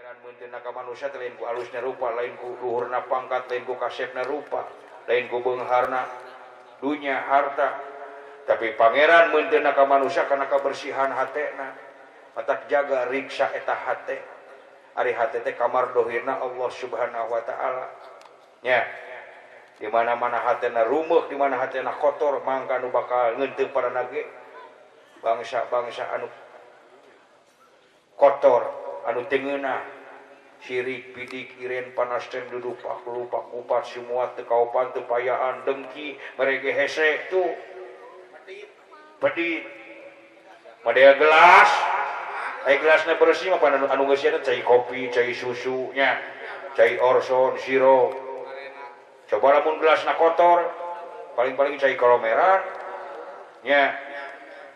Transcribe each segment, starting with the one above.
Pangeran meunteuna ka manusia teh lain ku alusna rupa, lain ku luhurna pangkat, lain ku kasepna rupa, lain ku beungharna dunya harta. Tapi pangeran meunteuna ka manusia kana kabersihan hatena. Matak jaga riksa eta hate. Ari hate teh kamar dohirna Allah Subhanahu wa taala. Nya. Di mana-mana hatena rumeuk, di mana hatena kotor, mangka nu bakal ngeunteung parana ge bangsa-bangsa anu kotor, anu teu ngeunah, sirik, pidik, iren, panasten, dudupak, lupak, kupat, semua teu kaopan, teu payaan, dengki, merege hese tuh. Pedit. Model gelas. Ai gelasna bersih mah anu ngeusian cai kopi, cai susu nya, cai orson, sirup. Coba lamun gelasna kotor, paling-paling cai kolomeran nya,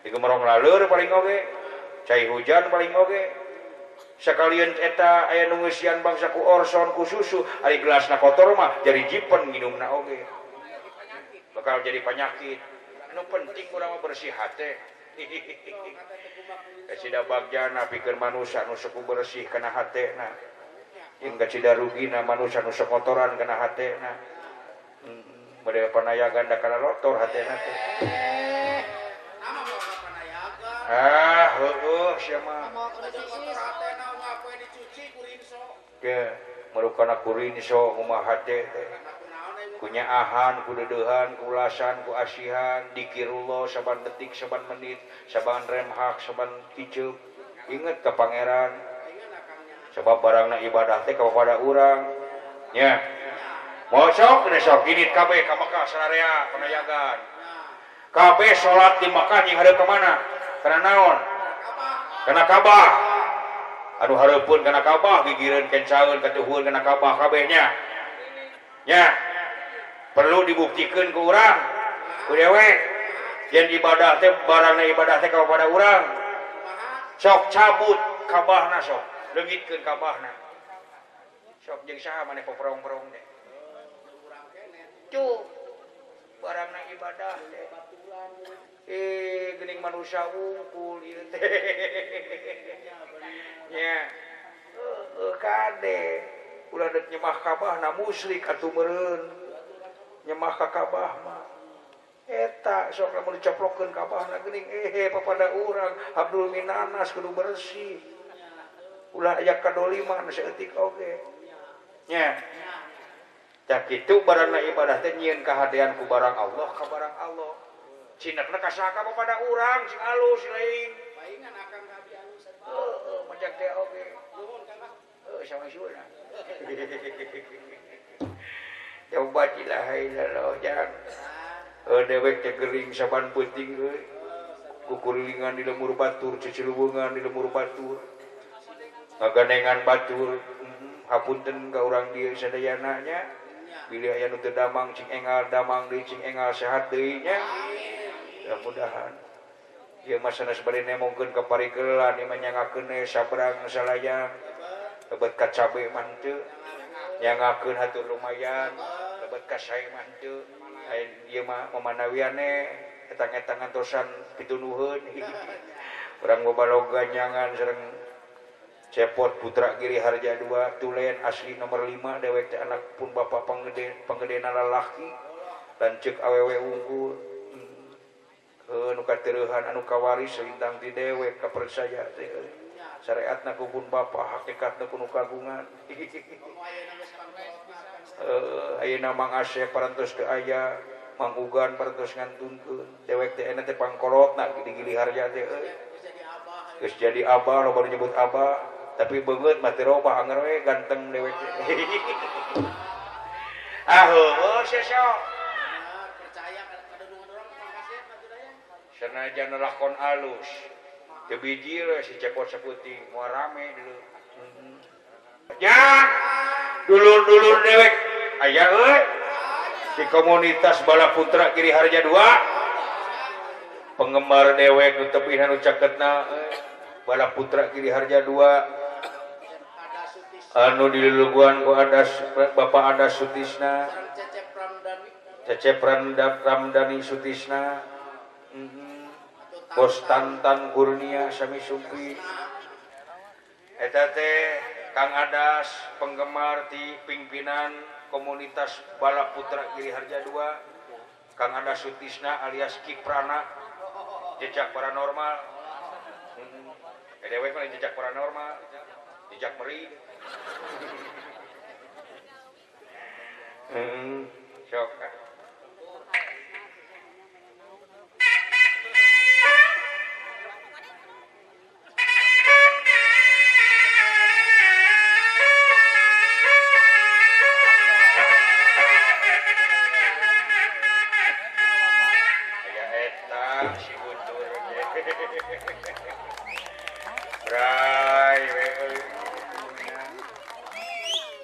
digemerong laleur paling oge, cai hujan paling oge. Sakalian eta aya nu ngeusian bangsa ku orson ku susu, ari gelasna kotor mah jadi jipen minumna oge. Bakal jadi penyakit. Anu penting urang mah bersih hate. Kacida bagjana pikeun manusia nu sok bersih kana hatena. Jeung kacida rugina manusia nu sok kotoran kana hatena. Model panayagan da kana lotor hatena teh. Ah, heueuh sia mah. Ge, marukana kurinso kumaha hate teh. Kunyaahan, kudedeuhan, kulasan, ku asihan, dikirullah saban detik, saban menit, saban remhak, saban kiceup. Inget ka pangeran. Sebab barangna ibadah teh kepada urang. Nya. Mau sok geus sok init kabeh ka Mekah sararea panayagan. Kabeh salat di Mekah jeung hareup ka mana? Kana naon? Kana Ka'bah. Anu hareupeun kana Ka'bah gigireun kencaeun katuhueun kana Ka'bah kabeh nya. Nya. Perlu dibuktikan ke urang ku dewek yen ibadah teh barangna ibadah teh kepada urang. Sok cabut Ka'bahna sok leungitkeun Ka'bahna. Sok jeung saha maneh poprong-prong teh. Tuh barangna ibadah teh. Geuning manusia wungkul ieu teh. Nya. Heueuh kade. Ulah deuk nyemah Ka'bahna musyrik atuh meureun. Nyemah ka Ka'bah mah. Eta sok lamun dicoplokeun Ka'bahna geuning papada urang Abdul Minanas kudu bersih. Ulah aya kadoliman saeutik oge. Nya. Tah kitu barangna ibadah teh nyieun kahadean ku barang Allah ka barang Allah. Cinakna ka saha papada urang sing alus lain. Paingan akang ka abdi alus. Heueuh majak teh oge. Heueuh sama-sama. Coba ilaha illallah jang. Dewek teh gering saban peuting euy. Kukurilingan di lemur batur, ciciluweungan di lemur batur. Ngagandengan batur. Hapunten ka urang dieu sadayana nya. Bilih aya nu teu damang cing engal damang deui cing engal sehat deui nya. Mudah-mudahan ieu mah sanes bade nemongkeun ka parigelan ieu mah nyangakeun sabrang salayang. Lebet ka cabe mah henteu. Nyangakeun hatur lumayan. Lebet ka sae mah henteu. Aya ieu mah mamanawiane etang-etang ngantosan pitunuheun. Urang bobaloga nyangan sareng Cepot Putra Giri Harja 2 Tulen asli nomor 5 dewek teh anak pun bapak panggede panggedena lalaki lanceuk awewe unggul. Heuh nu katereuhan anu kawaris lintang ti dewek kapercaya teh. Syariatna ku pun bapak hakikatna ku nu kagungan. Ayeuna Mang Asep parantos teu aya, Mang Ugan parantos ngantunkeun. Dewek teh enak teh pangkolotna di Gili Harja teh euy. Geus jadi abah loba nu nyebut abah, tapi beungeut mah teu robah anger we ganteng dewek teh. Ah heueuh sia sok. Sanajan lakon alus. Teu bijil si Cepot saputing moal rame dulu. Ya, dulur-dulur dewek aya euy. Di komunitas Bala Putra Giri Harja 2. Penggemar dewek nu tebih anu caketna euy. Bala Putra Giri Harja 2. Anu diluluguan ku Adas Bapak Adas Sutisna. Cecep Ramdhani Sutisna. Bos Tantan Kurnia sami Supi. Eta teh Kang Adas penggemar di pimpinan komunitas Bala Putra Giri Harja 2, Kang Adas Sutisna alias Kiprana jejak paranormal. Dewek mah jejak paranormal, jejak meri. Sok.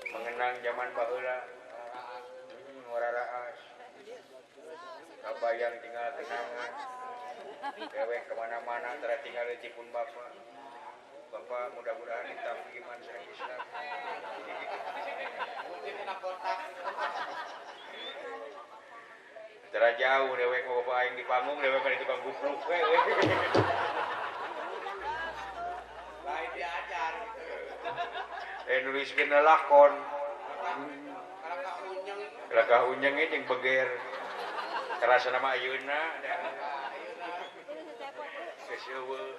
Mengenang zaman baheula ngoraraas kabayang tinggal kenangan dewek kemana-mana tara tinggal di pun bapak. Bapak mudah-mudahan ditampi iman sareng Islam. Tara jauh dewek mah bapak aing di panggung dewek mah di tukang gupluk we. Lain diajar gitu. Nuliskeun lakon. Kalakah unyeng jeung beger. Karasa nama ayeuna. Geus eueuh.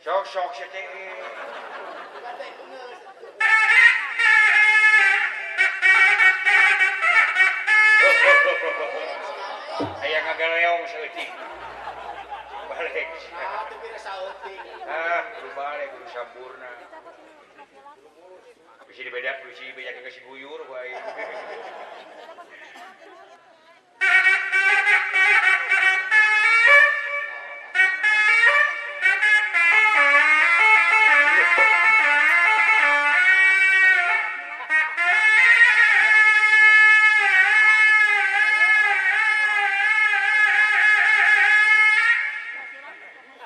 Sok-sok sia teh. Aya ngagaleong saeutik. Balik. Ah, kudu balik kudu sampurna. Bisi dibeda, bisi bejakeun ka si guyur wae.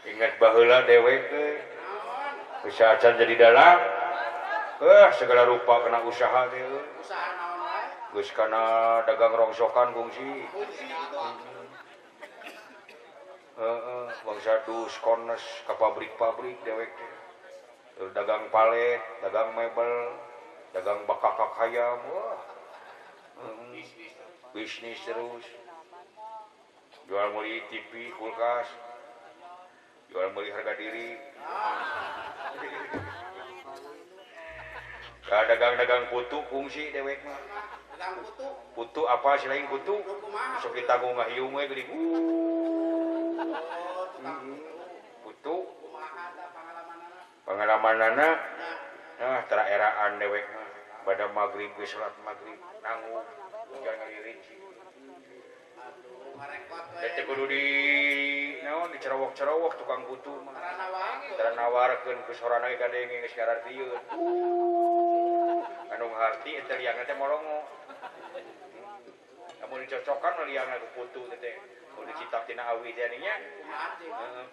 Ingat baheula dewek bisa acan jadi dalang. Segala rupa kena usaha teh. Usaha naon wae? Geus kana dagang rongsokan kungsi. Heeh, bangsa dus kones ka pabrik-pabrik dewek teh. Dagang palet, dagang mebel, dagang bakakak hayam. Wah. Bisnis terus. Jual meuli TV, kulkas. Jual meuli harga diri. Dagang-dagang putu kungsi dewek mah. Dagang putu. Putu apa sih lain putu? Sok ditanggung ngahiung we geuning. Putu. Kumaha tah pangalamanana? Pangalamanana nah tara eraan dewek mah. Bada magrib geus salat magrib nanggung hujan ngalirin sih. Aduh, marekot we. Teh kudu di naon dicerowok-cerowok tukang putu mah. Tara nawarkeun ku sorana ge kadenge geus ngarartieun. Anu harti eta liangna teh molongo. Lamun dicocokan liangna ku putu teh teh. Kudu dicitak tina awi teh nya. Heeh.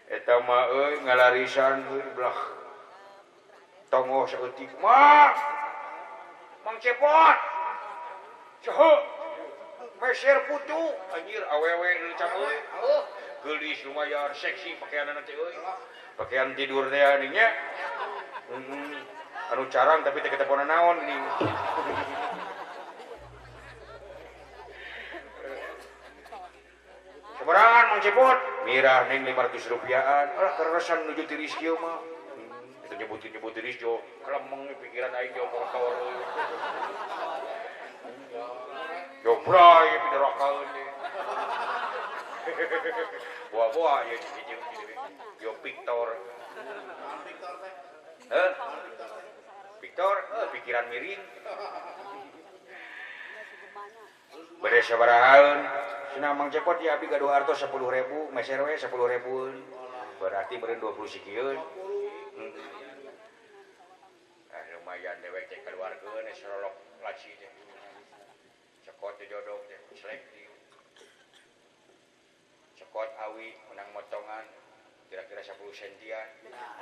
Eta mah euy ngalarisan euy belah tongoh saeutik. Mak. Mang Cepot. Ceuh. Meser putu anjir awewe leucang euy. Geulis lumayan seksi pakaianna teh euy. Pakaian tidur teh nya. Anu carang tapi teh ketepona naon geuning. Seberangan Mang Cepot, mirah neng 500 rupiahan. Alah keresan nuju tiris kieu mah. Eta nyebutin-nyebut tiris jo, kelemeng pikiran aing jo kotor. Jo bray piderakaeun teh. Boa-boa ya hiji yo Victor. Heh? Victor, pikiran miring. Bade sabarahaeun? Cenah Mang Cepot ya abi gaduh artos 10.000, meser we 10.000. Berarti meureun 20 sikieun. Lumayan dewek teh keluarkeun sorolok laci teh. Cekot teh jodok teh selek cekot awi menang motongan kira-kira 10 sentian.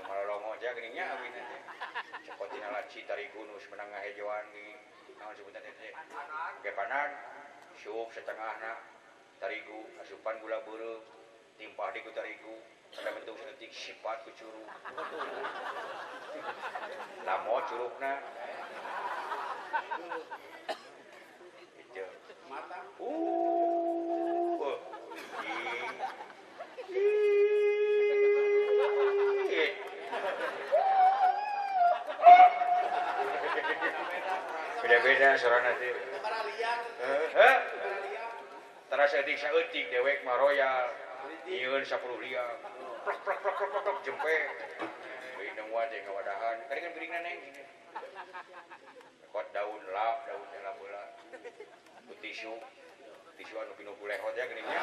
Malolongo aja geuning nya awi teh. Cekot tina laci tarigu nu menang ngahejoan di naon sebutan teh. Gepanan suuk setengahna. Tarigu asupan gula beureum timpah di ku tarigu ada bentuk sedetik sifat ku curug. Lamo curugna. Itu. Mata. Beda-beda sorana teh. Heeh. Terasa etik saeutik dewek mah royal. Nyieun 10 liang. Plok plok plok plok plok jempe. Deui nemu teh ngawadahan. Karingan piringna neng. Kot daun lap, daun lap bola. Ku tisu. Tisu anu pinuh ku lehot ya geuning nya.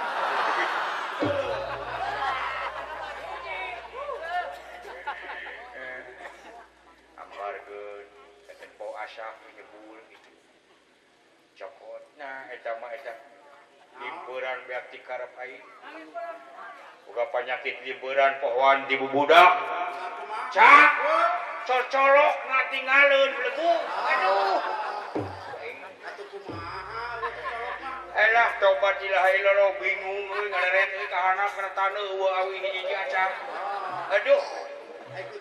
Ambarkeun tempo asap nyebul gitu. Cokot. Nah eta mah eta limpuran beak ti karep aing. Boga panyakit limpuran pohoan di bubudak. Cak, cocolok ngatinggaleun belegu. Aduh. Atuh kumaha we cocolok mah? Elah tobat ilaha illallah bingung euy ngaleret euy ka handap kana taneuh eueuh awi hiji-hiji acan. Aduh.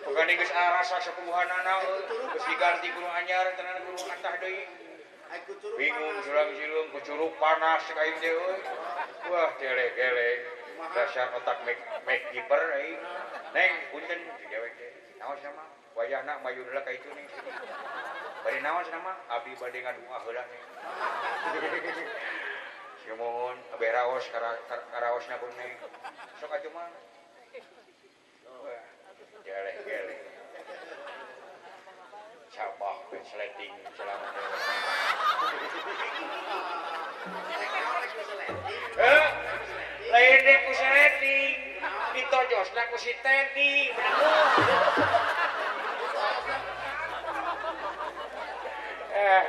Bukan geus arasa sepuhanana euy, geus diganti ku nu anyar tenan ku nu atah deui. Bingung sulang sileung kucurug panas cek aing teh euy. Wah gelek-gelek. Dasar otak make giper aing. Neng punten dewek teh. Naon cenah mah? Wayahna mayun heula ka itu neng. Bade naon cenah mah? Abdi bade ngadua heula neng. Sia mohon abeh raos karaosna pun neng. Sok atuh mah. Wah gelek-gelek. Cabah sleting selama. Lain deh ku sleting, ditojosna ku si Teddy, bener.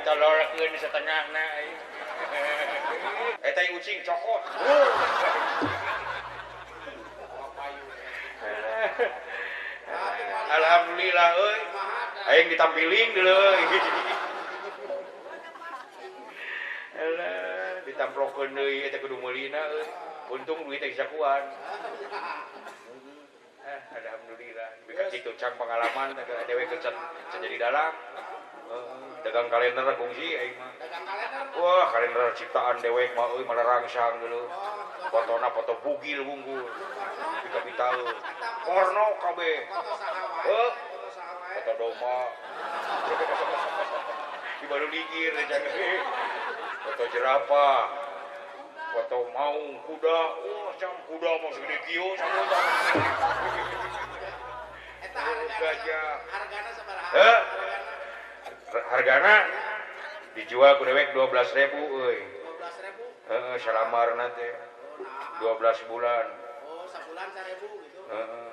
Tololkeun setengahna. Eta ucing cokot. Alhamdulillah euy. Aing ditampiling deuleu. Alah, ditamplokeun deui eta kudu meulina euy. Untung duit teh sakuan. Alhamdulillah. Bika kitu cang pengalaman dewek can jadi dalang. Dagang kalender kungsi aing mah. Dagang kalender. Wah, kalender ciptaan dewek mah euy malarangsang deuleu. Fotona foto bugil wungkul. Bika pitaeun. Porno kabeh. Foto saha wae. Heuh. Foto saha wae. Foto domba. Di baru dikir foto jerapah. Foto maung kuda. Wah, cam kuda mah segede kieu sameutan. Eta hargana hargana sabaraha? Heuh. Hargana dijual ku dewek 12.000 euy. 12.000? Heeh, salamarna teh. 12 bulan. Oh, sabulan 1.000 gitu. Heeh.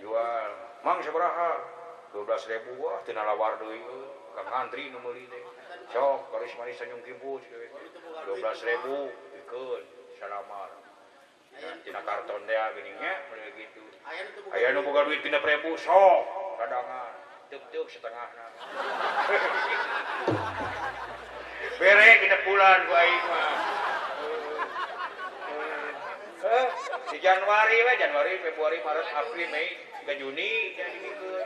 Jual. Mang sabaraha? 12.000 wah teu nalawar deui euy. Ka ngantri nu meuli teh. Sok karis manis senyum kimpus dewek. 12.000 bikeun salamar. Tina karton teh geuning nya model kitu. Aya nu boga duit 6.000 sok kadangan. Tuk-tuk setengahna. Bere genep bulan ku aing mah. Di Januari we, Januari, Februari, Maret, April, Mei, ke Juni jadi mikeun.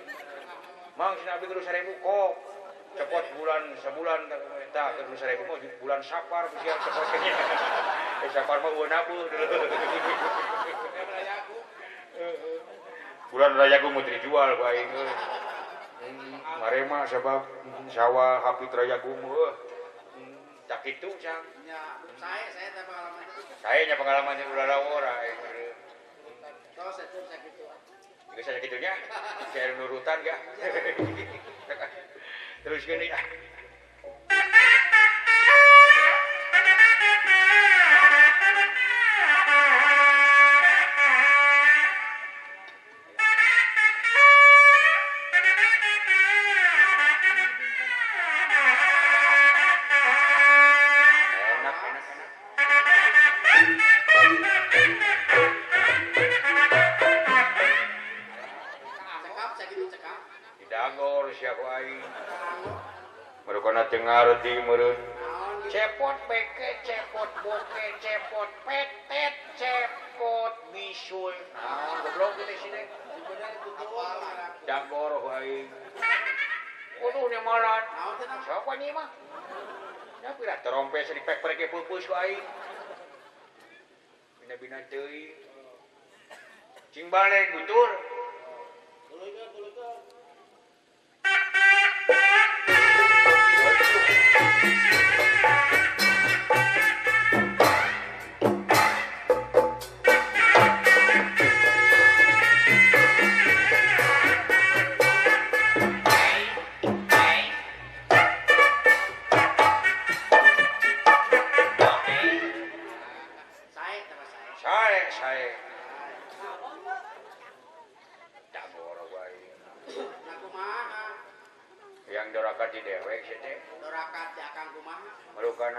Mang cenah abdi kudu 1000 kok. Cepot bulan sebulan tah kudu 1000 mah bulan Sapar ku sia cepot nya. Sapar mah eueuh nabuh. Bulan Rayagung mah dijual ku aing euy. Marema sebab sawah hapit Rayagung heuh. Tak kitu cang. Nya, saya teh pengalaman. Saya nya pengalamannya ulah lawor aing. Tos eta sakitu. Geus sakitu nya. Saya nurutan gak. Terus gini ah. Enak, enak, enak. Cekap sakitu cekap. Didagor sia ku aing. Merukana teu ngarti meureun. Naon Cepot beke, cepot boke, cepot petet, cepot bisul. Naon goblok teh sini. Jagor aing. Kudu nemalan. Siapa nih mah? Ya pira trompet dipek perek peupeus ku aing. Bina-bina teuing. Cing balik gutur. Tuluy-tuluy.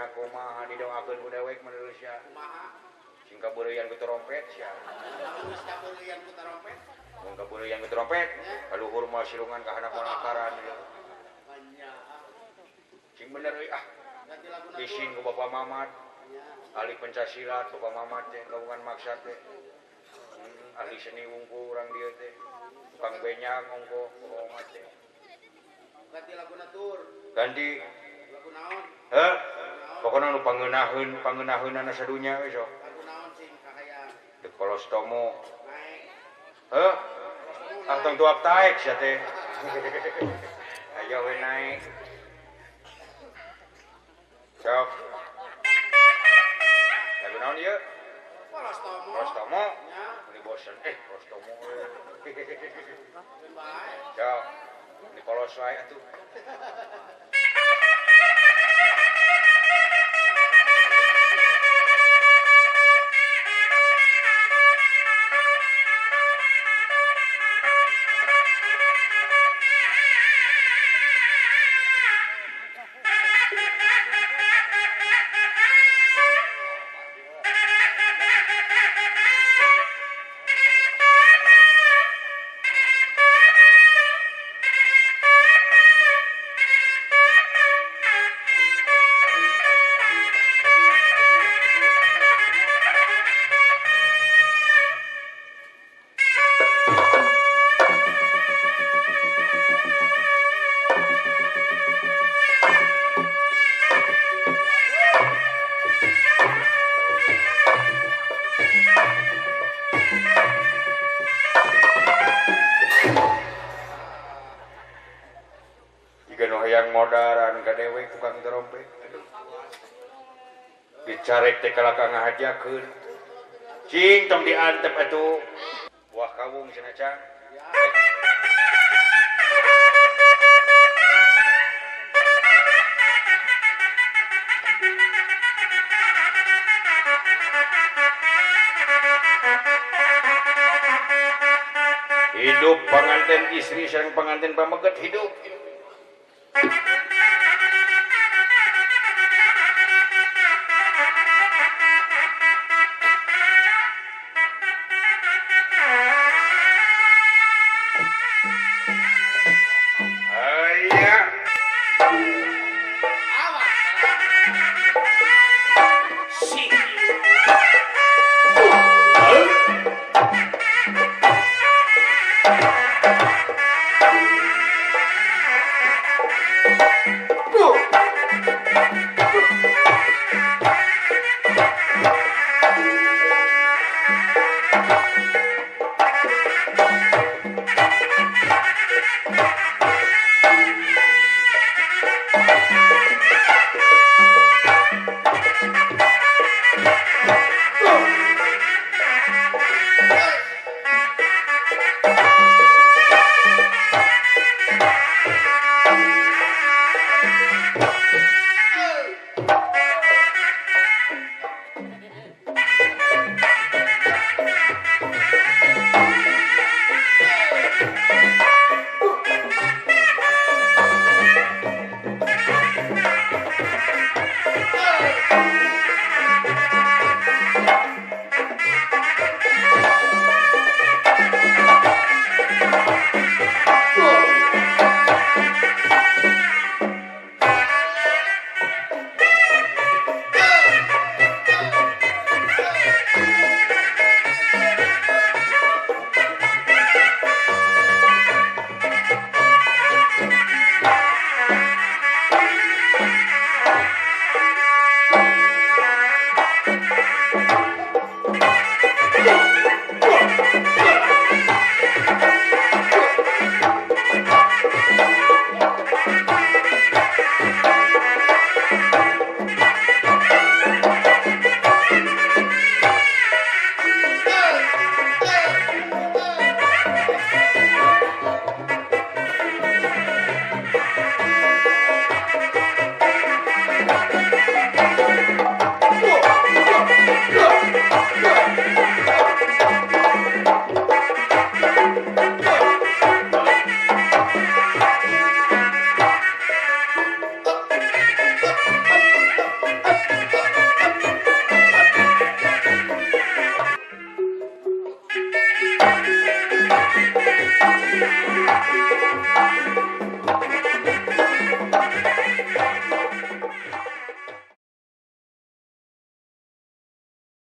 Kumaha didoakeun ku dewek manusia kumaha sing kabeureuyan ku trompet sia lamun geus kabeureuyan ku trompet mun kabeureuyan ku trompet kaluhur mah silungan ka handap akaran banyak sing bener euy ah ganti laguna isin ku Bapak Mamat ahli pencasilat Bapak Mamat teh gabungan maksa teh ahli seni wungkul urang dieu teh tukang benyak ongko Bapak Mamat teh ganti laguna tur ganti lagu naon heuh pokokna nu pangeunaheun pangeunaheunana sadunya we sok lagu naon sing kahayang De Kolostomo naek heuh ah tong tuak taek sia teh ayo we naek sok lagu naon ieu Kolostomo Kolostomo nya meuni bosen Kolostomo sok di polos wae atuh. Modaran ka dewek tukang trompet dicarek teh kalaka ngahadiakeun cing tong diantep atuh buah kawung cenah cang hidup panganten istri sareng panganten pameget hidup.